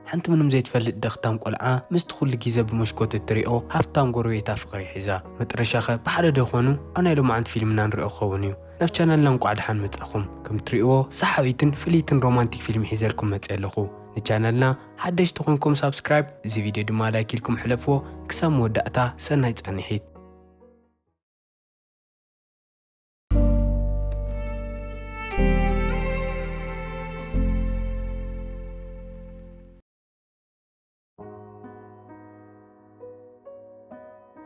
ሓንቲ ምንም ዘይትፈልጥ ደኽታም ቆልዓ ምስቲ ኩሉ ግዜ ብመስኮት እትሪኦ ሃፍታም ጎረቤታ ፍቕሪ ሒዛ። መጥረሻኸ ብሓደ ዶ ኾኑ? ኣብ ናይ ሎማዓንቲ ፊልምና ንሪኦ ክኸውን እዩ። ናብ ቻነልና እንቋዕ ደሓን መጻኹም። ከም ትሪእዎ ሰሓቢትን ፍልይትን ሮማንቲክ ፊልም ሒዘልኩም መጽየ ኣለኹ። ንቻነልና ሓደሽቲ ኾንኩም ሳብስክራይብ፣ እዚ ቪድዮ ድማ ላይክ ኢልኩም ሕለፍዎ። ክሳብ መወዳእታ ሰናይ ጻንሒት።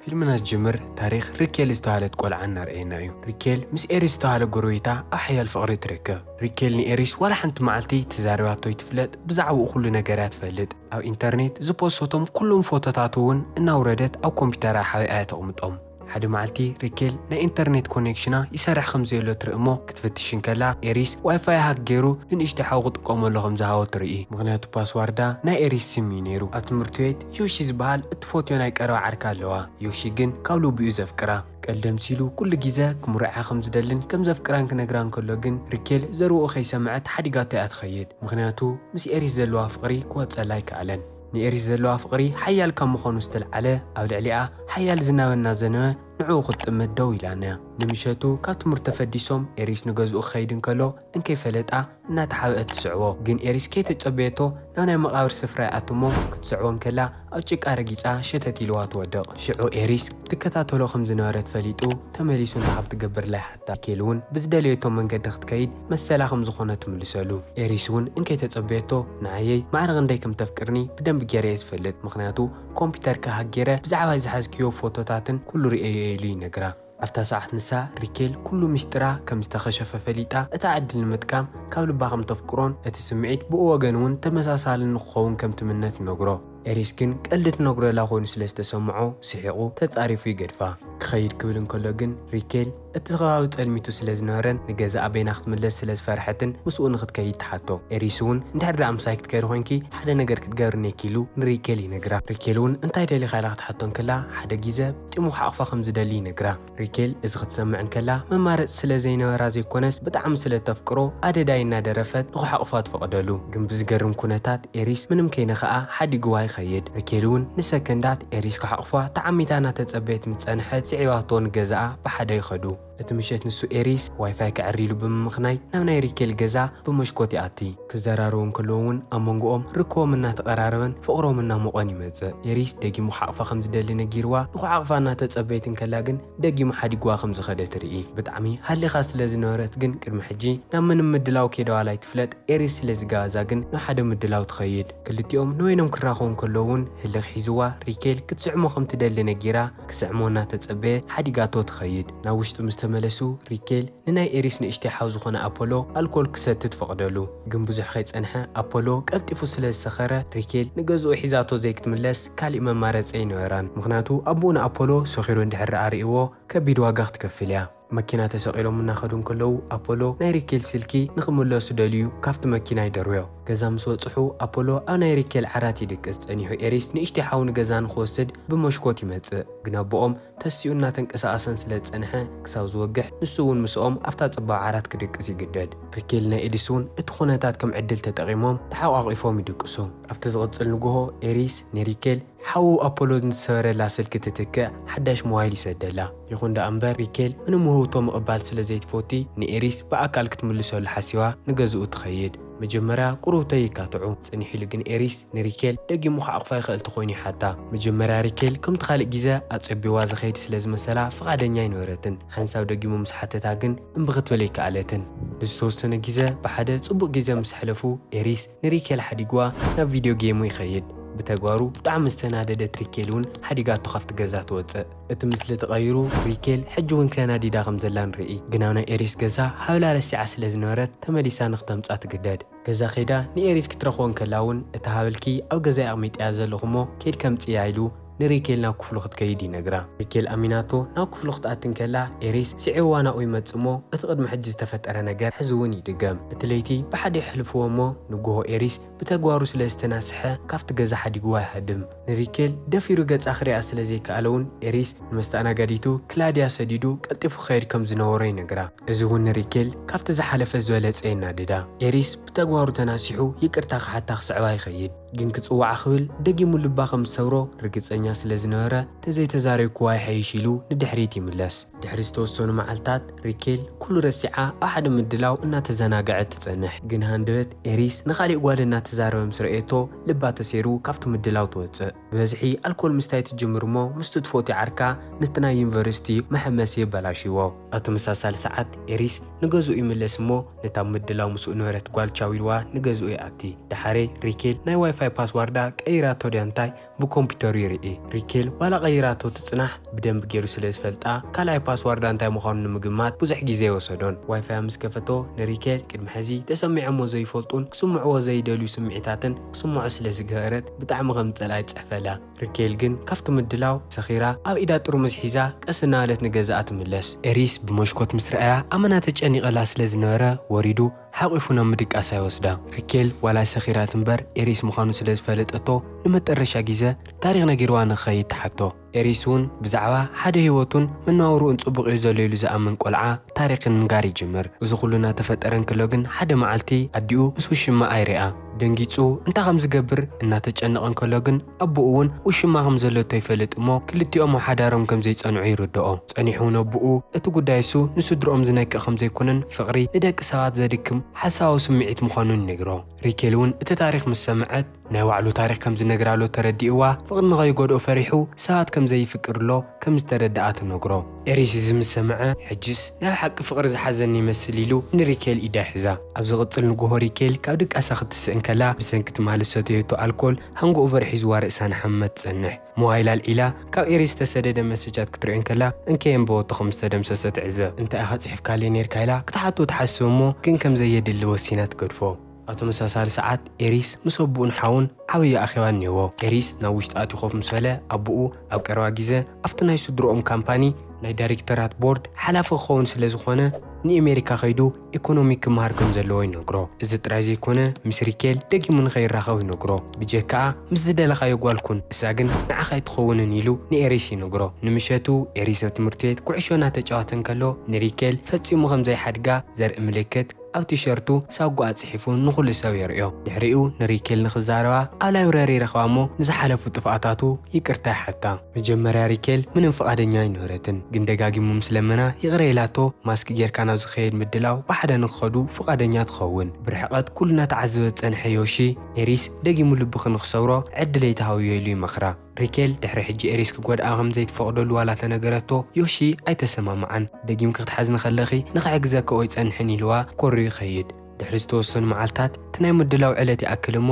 ፊልምና ዝጅምር ታሪኽ ሪኬል ዝተባህለት ቆልዓ እናርኣየና እዩ። ሪኬል ምስ ኤሪስ ዝተባህለ ጎረቤታ ኣብ ሓያል ፍቕሪ ትርከብ። ሪኬል ንኤሪስ ዋላ ሓንቲ መዓልቲ ተዛሪባቶ ይትፍለጥ፣ ብዛዕባኡ ኩሉ ነገር እያ ትፈልጥ። ኣብ ኢንተርኔት ዝፖስቶም ኩሉም ፎቶታት እውን እናውረደት ኣብ ኮምፒውተራ ሓቢኣ እያ ተቕምጦም። ሓደ መዓልቲ ሪኬል ናይ ኢንተርኔት ኮኔክሽና ይሰርሕ ከም ዘየሎ ትርኢ እሞ ክትፍትሽ እንከላ ኤሪስ ዋይፋይ ሃክ ገይሩ ንንእሽተይ ሓው ክጥቀመሉ ከም ዝሃቦ ትርኢ። ምኽንያቱ ፓስዋርዳ ናይ ኤሪስ ስም እዩ ነይሩ። ኣብ ትምህርቲ ቤት ዮሺ ዝበሃል እትፈትዮ ናይ ቀረባ ዓርካ ኣለዋ። ዮሺ ግን ካብ ልቡ እዩ ዘፍቅራ። ቀልዲ ኣምሲሉ ኩሉ ግዜ ክምርዓ ከም ዝደልን ከም ዘፍቅራን ክነግራ እንከሎ ግን ሪኬል ዘርብኡ ከይሰምዐት ሓዲጋቶ እያ ትኸይድ። ምኽንያቱ ምስ ኤሪስ ዘለዋ ፍቕሪ ክወጸላ ኣይከኣለን። ንኤሪስ ዘለዋ ፍቕሪ ሓያል ካብ ምዃኑ ዝተልዓለ ኣብ ልዕሊኣ ሓያል ዝናበ እናዘነበ ንዕኡ ክትጥምት ደው ኢላን እያ። ንምሸቱ ካብ ትምህርቲ ተፈዲሶም ኤሪስ ንገዝኡ ክኸይድ እንከሎ እንከይፈለጣ እናተሓብአት ትስዕቦ። ግን ኤሪስ ከይተጸበየቶ ናብ ናይ መቓብር ስፍራ ይኣቱ እሞ ክትስዕቦ እንከላ ኣብ ጭቃ ረጊጻ ሸተት ኢልዋ ትወድቕ። ሽዑ ኤሪስ ትከታተሎ ከም ዝነበረት ፈሊጡ ተመሊሱ እንታይ ከም ትገብር ኣይሓታ። ሪኬል እውን ብዝደለየቶ መንገዲ ክትከይድ መሰላ ከም ዝኾነ ትምልሰሉ። ኤሪስ እውን እንከይተጸበየቶ ንዓየይ ማዕረ ክንደይ ከም ተፍቅርኒ ብደንቢ ገይረ እየ ዝፈልጥ፣ ምኽንያቱ ኮምፒውተርካ ሃክ ገይረ ብዛዕባ ዝሓዝክዮ ፎቶታትን ኩሉ ርእየዮ ኢሉ ይነግራ። ኣብታ ሰዓት ንሳ ሪኬል ኩሉ ምስጢራ ከም ዝተኸሸፈ ፈሊጣ እታ ዕድል ንምጥቃም ካብ ልባ ከም ተፍቅሮን እቲ ስምዒት ብኡ ወገን እውን ተመሳሳሊ ንክኸውን ከም ትምነ ትነግሮ። ኤሪስ ግን ቀልዲ ትነግረላ ኮይኑ ስለ ዝተሰምዖ ስሒቑ ተጻሪፉ ይገድፋ። ክኸይድ ክብል እንከሎ ግን ሪኬል እቲ ከባቢ ጸልሚቱ ስለ ዝነበረን ንገዛኣ በይና ክትምለስ ስለ ዝፈርሐትን ምስኡ ንክትከይድ ትሓቶ። ኤሪስ እውን እንድሕር ደኣ ምሳይ ክትከይዲ ኮይንኪ ሓደ ነገር ክትገብርኒ እኪ ኢሉ ንሪኬል ይነግራ። ሪኬል እውን እንታይ ደሊኻ ኢላ ክትሓቶ እንከላ ሓደ ግዜ ጢሙ ክሓቕፋ ከም ዝደሊ ይነግራ። ሪኬል እዚ ክትሰምዕ እንከላ መማረፂ ስለ ዘይነበራ ዘይኮነስ ብጣዕሚ ስለ ተፍቅሮ ኣደዳይ እናደረፈት ንክሓቕፋ ትፈቕደሉ። ግን ብዝገርም ኩነታት ኤሪስ ምንም ከይነኸኣ ሓዲግዋ ይኸይድ። ሪኬል እውን ንሰከንዳት ኤሪስ ክሓቕፋ ተዓሚታ እናተጸበየት ምስ ጸንሐት ስዒባቶ ንገዛኣ ብሓደ ይኸዱ። እቲ ምሸት ንሱ ኤሪስ ዋይፋይ ከዕሪ ኢሉ ብምምኽናይ ናብ ናይ ሪኬል ገዛ ብመሽኮት ይኣቲ። ክዘራረቡ እንከለዉ እውን ኣብ መንጎኦም ርክቦም እናተቐራረበን ፍቕሮም እናሞቐን ይመጽእ። ኤሪስ ደጊሙ ክሓቕፋ ከም ዝደሊ ነጊርዋ ንክሓቕፋ እናተጸበየት እንከላ ግን ደጊሙ ሓዲግዋ ከም ዝኸደ ትርኢ። ብጣዕሚ ሃሊኻ ስለ ዝነበረት ግን ቅድሚ ሕጂ ናብ ምንም ምድላው ከይደዋላ ኣይትፍለጥ። ኤሪስ ስለ ዝጋበዛ ግን ናብ ሓደ ምድላው ትኸይድ። ክልቲኦም ንበይኖም ክራኸቡ እንከለዉ እውን ህልኽ ሒዝዋ ሪኬል ክትስዕሞ ከም ትደሊ ነጊራ ክስዕሞ እናተጸበየ ሓዲጋቶ ትኸይድ። ናብ ውሽጢ ምስ ተመለሱ ሪኬል ንናይ ኤሪስ ንእሽተይ ሓው ዝኾነ ኣፖሎ ኣልኮል ክሰቲ ትፈቕደሉ። ግን ብዙሕ ከይጸንሐ ኣፖሎ ቀልጢፉ ስለ ዝሰኸረ ሪኬል ንገዝኡ ሒዛቶ ዘይክትምለስ ካሊእ መማረፂ ኣይነበራን። ምኽንያቱ ኣቦኡ ንኣፖሎ ሰኺሩ እንድሕር ደኣ ርእይዎ ከቢድ ዋጋ ክትከፍል እያ። መኪና ተሰቒሎም እናኸዱ እንከለዉ ኣፖሎ ናይ ሪኬል ስልኪ ንኽምለሱ ደልዩ ካብቲ መኪና ይደርብዮ። ገዛ ምስ በጽሑ ኣፖሎ ኣብ ናይ ሪኬል ዓራት ይድቅስ። ጸኒሑ ኤሪስ ንእሽተይ ሓው ንገዛ ንኽወስድ ብመሽኮት ይመጽእ። ግን ኣቦኦም ተሲኡ እናተንቀሳቐሰን ስለ ዝጸንሐ ክሳብ ዝወግሕ ንሱ እውን ምስኦም ኣብታ ጸባብ ዓራት ክድቅስ ይግደድ። ሪኬል ናይ ኤሪስ እውን እቲ ኩነታት ከም ዕድል ተጠቒሞም ተሓቋቒፎም ይድቅሱ። ኣብቲ ዝቕጽል ንግሆ ኤሪስ ንሪኬል ሓዉ ኣፖሎ ንዝሰበረላ ስልኪ ትትክእ ሓዳሽ ሞባይል ይሰደላ። ይኹን ደኣ እምበር ሪኬል ምንም ውህብቶ ምቕባል ስለ ዘይትፈቲ ንኤሪስ ብኣካል ክትምልሰሉ ሓሲባ ንገዝኡ ትኸይድ። መጀመርያ ቁሩብተይ ይካትዑ። ጽንሕ ኢሉ ግን ኤሪስ ንሪኬል ደጊሙ ክዓቕፋ ይኽእል ተኾይኑ ይሓታ። መጀመርያ ሪኬል ከምቲ ካልእ ግዜ ኣጸቢዋ ዝኸይድ ስለ ዝመሰላ ፍቓደኛ ኣይነበረትን። ሓንሳብ ደጊሙ ምስ ሓተታ ግን እምቢ ክትብል ኣይከኣለትን። ንዝተወሰነ ግዜ ብሓደ ጽቡቕ ግዜ ምስ ኣሕለፉ ኤሪስ ንሪኬል ሓዲግዋ ናብ ቪድዮ ጌሙ ይኸይድ። ብተግባሩ ብጣዕሚ ዝተናደደት ሪኬል እውን ሓዲጋቶ ካብቲ ገዛ ትወጽእ። እቲ ምስሊ ተቐይሩ ሪኬል ሕጂ እውን ተናዲዳ ከም ዘላ ንርኢ። ግን ኣብ ናይ ኤሪስ ገዛ ሃብላ ረሲዓ ስለ ዝነበረት ተመሊሳ ንክተምጻ ትግደድ። ገዛ ከይዳ ንኤሪስ ክትረኽቦ እንከላ እውን እታ ሃብልኪ ኣብ ገዛይ ኣቕሚጠያ ዘለኹ እሞ ኬድኪ ኣምጽእያ ኢሉ ንሪኬል ናብ ክፍሉ ክትከይድ ይነግራ። ሪኬል ኣሚናቶ ናብ ክፍሉ ክትኣቲ እንከላ ኤሪስ ስዒብዋ ናብኡ ይመጽእ እሞ እቲ ቅድሚ ሕጂ ዝተፈጠረ ነገር ሕዚ እውን ይድገም። እቲ ለይቲ ብሓደ የሕልፍዎ እሞ ንግሆ ኤሪስ ብተግባሩ ስለ ዝተናስሐ ካብቲ ገዛ ሓዲግዋ ይሃድም። ንሪኬል ደፊሩ ገጻ ክሪኣ ስለ ዘይከኣለ እውን ኤሪስ ንመስተኣናጋዲቱ ክላድያ ሰዲዱ ቀልጢፉ ክኸይድ ከም ዝነበሮ ይነግራ። እዚ እውን ንሪኬል ካብቲ ዝሓለፈ ዝበለጸ የናድዳ። ኤሪስ ብተግባሩ ተናሲሑ ይቅርታ ክሓታ ክስዕባ ይኸይድ። ግን ክጽውዓ ክብል ደጊሙ ልባ ከም ዝሰብሮ ርግጸኛ ስለ ዝነበረ፣ "ተዘይተዛረብኩዋ ይሓይሽ" ኢሉ ንድሕሪት ይምለስ። ድሕሪ ዝተወሰኑ መዓልታት፣ ሪኬል ኩሉ ረሲዓ ኣብ ሓደ ምድላው እናተዘናግዐት ትጸንሕ። ግን ሃንደበት ኤሪስ ንኻሊእ ጓል እናተዛረበ ምስ ረእየቶ፣ ልባ ተሰይሩ ካብቲ ምድላው ትወጽእ። ብበዝሒ ኣልኮል ምስታይ ትጅምር እሞ፣ ምስቲ ትፈትዮ ዓርካ ነቲ ናይ ዩኒቨርሲቲ መሐመሲ የበላሽዎ። ኣብ ተመሳሳሊ ሰዓት ኤሪስ ንገዝኡ ይምለስ እሞ፣ ነታ ምድላው ምስኡ ነበረት ጓል ቻው ኢልዋ ንገዝኡ ይኣቲ። ደሓረይ ሪኬል ናይ ዋይፋይ ፓስዋርዳ ቀይራቶ ድያ እንታይ ብኮምፒውተሩ ይርኢ። ሪኬል ዋላ ቀይራቶ ትጽናሕ፣ ብደንብ ገይሩ ስለ ዝፈልጣ፣ ካልኣይ ፓስዋርዳ እንታይ ምዃኑ ንምግማት ብዙሕ ግዜ ኣይወሰዶን። ዋይፋያ ምስ ከፈቶ፣ ንሪኬል ቅድሚ ሕዚ ተሰሚዖሞ ዘይፈልጡን ክስምዕዎ ዘይደልዩ ስምዒታትን ክስምዖ ስለ ዝገበረት፣ ብጣዕሚ ከም ዝጸልኣ ይጽሕፈላ። ሪኬል ግን ካብቲ ምድላው ሰኺራ ኣብ ኢዳ ጥርሙዝ ሒዛ ቀስ እናበለት ንገዛኣ ትምለስ። ኤሪስ ብመሽኮት ምስ ረኣያ ኣመና ተጨኒቐላ ስለ ዝነበረ ወሪዱ ሓቒፉ ናብ ምድቃሳ ይወስዳ። ሪኬል ዋላ ሰኺራት እምበር ኤሪስ ምዃኑ ስለ ዝፈለጠቶ ንመጠረሻ ግዜ ታሪኽ ነጊርዋ ንኽኸይድ ትሓቶ። ኤሪስ እውን ብዛዕባ ሓደ ህይወቱን መነባብርኡን ጽቡቕ እዩ ዘሎ ኢሉ ዝኣምን ቆልዓ ታሪኽ ምንጋር ይጅምር። እዚ ኩሉ እናተፈጠረ እንከሎ ግን ሓደ መዓልቲ ኣዲኡ ምስ ውሽማ ኣይርኣ። ደንጊጹ እንታይ ከም ዝገብር እናተጨነቐ እንከሎ ግን ኣቦኡ እውን ውሽማ ከም ዘለቶ ይፈልጥ እሞ ክልቲኦም ኣብ ሓዳሮም ከም ዘይጸንዑ ይርድኦ። ጸኒሑ እውን ኣቦኡ እቲ ጉዳይ እሱ ንስድርኦም ዝነክእ ከም ዘይኮነን ፍቕሪ ንደቂ ሰባት ዘድክም ሓሳዊ ስምዒት ምዃኑን ይነግሮ። ሪኬል እውን እቲ ታሪኽ ምስ ሰምዐት ናይ ባዕሉ ታሪኽ ከም ዝነግራሎ ተረዲእዋ ፍቕሪ ንኸይጎድኦ ፈሪሑ ሰባት ከም ዘይፍቅርሎ ከም ዝተረድኣ ትነግሮ። ኤሪስ እዚ ምስ ሰምዐ ሕጅስ ናይ ሓቂ ፍቕሪ ዝሓዘኒ ይመስል ኢሉ ንሪኬል ኢዳ ሒዛ። ኣብ ዝቕጽል ንግሆ ሪኬል ካብ ድቃሳ ክትስእ እንከላ ብሰንኪ ትማሊ ዝሰተየቶ ኣልኮል ሃንጎኦቨር ሒዝዋ ርእሳ ንሓመመት ትጸንሕ። ሞባይላ ኣልዒላ ካብ ኤሪስ ዝተሰደደ መሰጃት ክትርኢ እንከላ እንከየንበበቶ ከም ዝተደምሰሰ ትዕዘብ። እንታይ ኢኻ ጽሒፍካለይ ነይርካ ኢላ ክትሓቶ ትሓስብ እሞ ግን ከም ዘየድሊ ወሲና ትገድፎ። ኣብ ተመሳሳሊ ሰዓት ኤሪስ ምስ ኣቦኡን ሓውን ዓብዪ ኣኼባ እኒአዎ። ኤሪስ ናብ ውሽጢ ኣትዩ ኮፍ ምስ በለ ኣቦኡ ኣብ ቀረባ ግዜ ኣብቲ ናይ ስድርኦም ካምፓኒ ናይ ዳይሬክተራት ቦርድ ሓላፊ ክኸውን ስለ ዝኾነ ንኤሜሪካ ከይዱ ኢኮኖሚ ክመሃር ከም ዘለዎ ይነግሮ። እዚ ጥራይ ዘይኮነ ምስ ሪኬል ደጊሙ ንኸይራኸብ ይነግሮ። ብጀካኣ ምስ ዝደለኻዮ ጓል ኩን፣ እሳ ግን ንዓኻ ኣይትኸውንን ኢሉ ንኤሪስ ይነግሮ። ንምሸቱ ኤሪስ ኣብ ትምህርቲ ቤት ኩዕሾ እናተጫወተ እንከሎ ንሪኬል ፈጺሙ ከም ዘይሓድጋ ዘርኢ ምልክት ኣብ ቲሸርቱ ሳጓኣ ጽሒፉ ንኹሉ ሰብ የርእዮ። ድሕሪኡ ንሪኬል ንኽዛረባ ኣብ ላይብረሪ ይረኽባ እሞ ንዝሓለፉ ጥፍኣታቱ ይቅርታ ይሓታ። መጀመርያ ሪኬል ምንም ፍቓደኛ ኣይነበረትን፣ ግን ደጋጊሙ ምስ ለመና ይቕረ ኢላቶ ማስክ ጌርካ ናብ ዝኸየድ ምድላው ብሓደ ንክኸዱ ፍቓደኛ ትኸውን። ብርሕቐት ኩሉ እናተዓዘበ ዝጸንሐ ዮሺ፣ ኤሪስ ደጊሙ ልብኺ ንኽሰብሮ ዕድለይ ተሃውዮ ኢሉ ይመኽራ። ሪኬል ድሕሪ ሕጂ ኤሪስ ክጎድኣ ከም ዘይትፈቕደሉ ዋላ ተነገረቶ፣ ዮሺ ኣይተሰማምዓን። ደጊምኪ ክትሓዝኒ ከለኺ ንኽሕግዘኪ እኮ ኣይጸንሕን ኢልዋ ኮርዩ ይኸይድ። ድሕሪ ዝተወሰኑ መዓልታት እቲ ናይ ምድላው ዕለት ይኣክል እሞ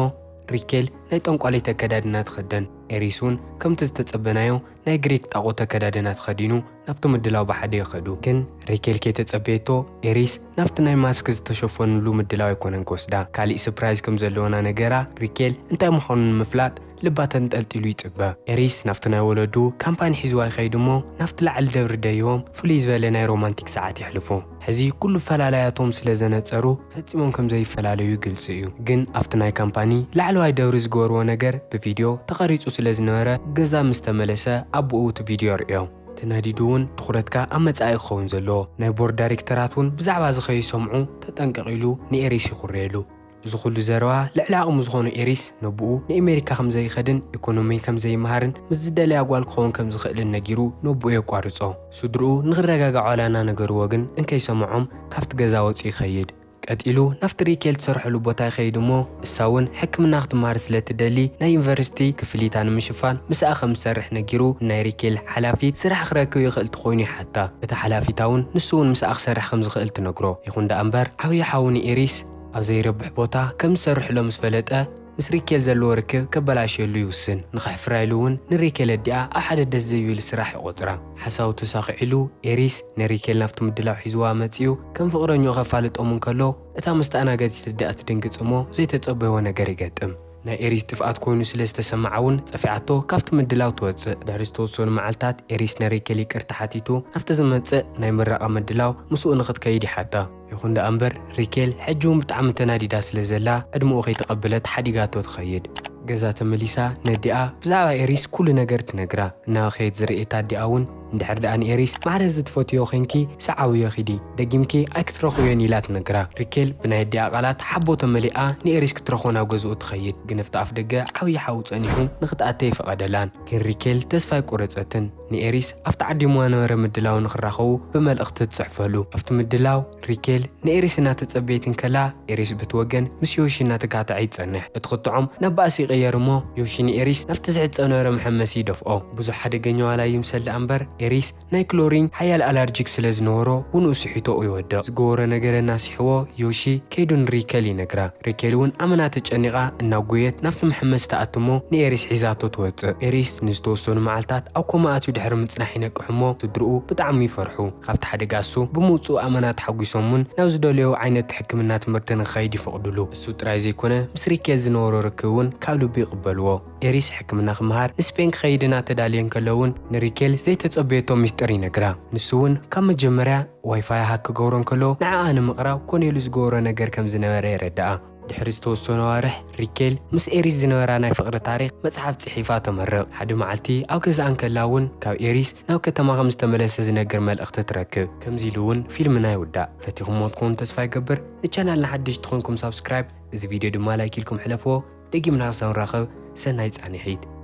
ሪኬል ናይ ጠንቋሊት ኣከዳድና ትኽደን። ኤሪስ እውን ከምቲ ዝተጸበናዮ ናይ ግሪክ ጣቖት ኣከዳድና ተኸዲኑ ናብቲ ምድላው ብሓደ ይኸዱ። ግን ሪኬል ከይተጸበየቶ ኤሪስ ናብቲ ናይ ማስክ ዝተሸፈኑሉ ምድላው ኣይኮነን ክወስዳ። ካሊእ ስፕራይዝ ከም ዘለዎና ነገራ። ሪኬል እንታይ ምዃኑ ንምፍላጥ ልባ ተንጠልጢሉ ይጽበ። ኤሪስ ናብቲ ናይ ወለዱ ካምፓኒ ሒዝዋ ይኸይድ እሞ ናብቲ ላዕሊ ደብሪ ደይቦም ፍሉይ ዝበለ ናይ ሮማንቲክ ሰዓት የሕልፉ። ሕዚ ኩሉ ፈላላያቶም ስለ ዘነጸሩ ፈጺሞም ከም ዘይፈላለዩ ግልጺ እዩ። ግን ኣብቲ ናይ ካምፓኒ ላዕለዋይ ደብሪ ዝገበርዎ ነገር ብቪድዮ ተቐሪጹ ስለ ዝነበረ ገዛ ምስ ተመለሰ ኣቦኡ እቲ ቪድዮ ርእዮ። ተናዲዱ እውን ትኹረትካ ኣብ መጻኢ ክኸውን ዘለዎ። ናይ ቦርድ ዳይሬክተራት እውን ብዛዕባ እዚ ከይሰምዑ ተጠንቀቕ ኢሉ ንኤሪስ ይኹረየሉ። እዚ ኩሉ ዘረባ ልዕሊ ዓቕሙ ዝኾነ ኤሪስ ነብኡ ንኤሜሪካ ከም ዘይኸድን ኢኮኖሚ ከም ዘይመሃርን ምስ ዝደለያ ጓል ክኸውን ከም ዝኽእልን ነጊሩ ነብኡ የቋርጾ። ስድርኡ ንኽረጋጋዕ ዋላ እናነገርዎ ግን እንከይሰምዖም ካብቲ ገዛ ወጺኡ ይኸይድ። ቀጺሉ ናብቲ ሪኬል ትሰርሐሉ ቦታ ይኸይድ እሞ እሳ እውን ሕክምና ክትመሃር ስለ ትደሊ ናይ ዩኒቨርሲቲ ክፍሊታ ንምሽፋን ምስኣ ከም ዝሰርሕ ነጊሩ ናይ ሪኬል ሓላፊት ስራሕ ክረክብ ይኽእል ትኾይኑ ይሓታ። እታ ሓላፊታ እውን ንሱ እውን ምስኣ ክሰርሕ ከም ዝኽእል ትነግሮ። ይኹን ደኣ እምበር ዓብዪ ሓዉ ንኤሪስ ኣብ ዘይረብሕ ቦታ ከም ዝሰርሕሎ ምስ ፈለጠ ምስ ሪኬል ዘለዎ ርክብ ከበላሽየሉ ይውስን። ንኸሕፍራ ኢሉ እውን ንሪኬል ኣዲኣ ኣብ ሓደ ደስ ዘይብል ስራሕ ይቖጽራ። ሓሳቡ ተሳኺዕሉ ኤሪስ ንሪኬል ናብቲ ምድላው ሒዝዋ መጺኡ ከም ፍቕረኛኡ ከፋልጦም እንከሎ እታ መስተኣናገዲት ኣዲኣ ትድንግጽ እሞ ዘይተጸበይዎ ነገር ይገጥም። ናይ ኤሪስ ጥፍኣት ኮይኑ ስለ ዝተሰምዓ እውን ጸፊዓቶ ካብቲ ምድላው ትወጽእ። ድሕሪ ዝተወሰኑ መዓልታት ኤሪስ ንሪኬል ይቅርታ ሓቲቱ ናብቲ ዝመጽእ ናይ ምረቓ ምድላው ምስኡ ንኽትከይድ ይሓታ። ይኹን ደኣ እምበር ሪኬል ሕጂ እውን ብጣዕሚ ተናዲዳ ስለ ዘላ ዕድመኡ ከይተቐበለት ሓዲጋቶ ትኸይድ። ገዛ ተመሊሳ ነዲኣ ብዛዕባ ኤሪስ ኩሉ ነገር ትነግራ። እናኸየት ዝርእየታ ኣዲኣ እውን እንድሕር ደኣ ንኤሪስ ማዕረ እዚ ትፈትዮ ኮንኪ ሰዓብዮ ኪዲ፣ ደጊምኪ ኣይክትረኽብዮን ኢላ ትነግራ። ሪኬል ብናይ ኣዲኣ ቃላት ሓቦ ተመሊኣ ንኤሪስ ክትረኽቦ ናብ ገዝኡ ትኸይድ። ግን ኣብቲ ኣፍ ደገ ዓብዪ ሓዊ ጸኒሑ ንኽትኣተ ይፈቐደላን። ግን ሪኬል ተስፋ ኣይቆረጸትን። ንኤሪስ ኣብቲ ዓዲምዋ ነበረ ምድላው ንኽራኸቡ ብመልእኽቲ ትጽሕፈሉ። ኣብቲ ምድላው ሪኬል ንኤሪስ እናተጸበየት እንከላ፣ ኤሪስ ብቲ ወገን ምስ ዮሺ እናተጋተዐ ይጸንሕ። እቲ ክትዖም ናብ ባእሲ ይቕየር እሞ፣ ዮሺ ንኤሪስ ናብቲ ዝሕጸ ነበረ መሐመሲ ይደፍኦ። ብዙሕ ሓደገኛ ዋላ ይምሰል ደኣ እምበር፣ ኤሪስ ናይ ክሎሪን ሓያል ኣላርጂክ ስለ ዝነበሮ፣ ውንኡ ስሒቶኡ ይወድቕ። ዝገበሮ ነገር እናስሕዎ፣ ዮሺ ከይዱ ንሪኬል ይነግራ። ሪኬል እውን ኣመና ተጨኒቓ እናጎየት ናብቲ መሐመሲ ትኣቱ እሞ፣ ንኤሪስ ሒዛቶ ትወጽእ። ኤሪስ ንዝተወሰኑ መዓልታት ኣብ ኮማ ኣትዩ ድሕሪ ምጽናሕ ይነቅሕ እሞ፣ ስድርኡ ብጣዕሚ ይፈርሑ። ካብቲ ሓደጋ እሱ ብምውጽኡ ኣመና ተሓጒሶም እውን ናብ ዝደለዮ ዓይነት ሕክምና ትምህርቲ ንክኸይድ ይፈቕድሉ። እሱ ጥራይ ዘይኮነ፣ ምስ ሪኬል ዝነበሮ ርክብ እውን ካብ ልቢ ይቕበልዎ። ኤሪስ ሕክምና ክመሃር ንስፔን ክኸይድ እናተዳልየ እንከሎ እውን ንሪኬል ዘይተጸበየቶ ሚስጥር ይነግራ። ንሱ እውን ካብ መጀመርያ ዋይፋይ ሃክ ክገብሮ እንከሎ ንዓኣ ንምቕራብ ኮነ ኢሉ ዝገበሮ ነገር ከም ዝነበረ የረድኣ። ድሕሪ ዝተወሰኑ ኣዋርሕ ሪኬል ምስ ኤሪስ ዝነበራ ናይ ፍቕሪ ታሪኽ መጽሓፍ ጽሒፋ ተመርቕ። ሓደ መዓልቲ ኣብ ገዛኣ እንከላ እውን ካብ ኤሪስ ናብ ከተማ ከም ዝተመለሰ ዝነግር መልእኽቲ ትረክብ። ከምዚ ኢሉ እውን ፊልምና ይውዳእ። ፈቲኹምዎ ትኾኑ ተስፋ ይገብር። ንቻናልና ሓድሽ ትኾንኩም ሳብስክራይብ፣ እዚ ቪድዮ ድማ ላይክ ኢልኩም ሕለፍዎ። ደጊምና ክሳብ ንራኸብ ሰናይ ጻንሒት።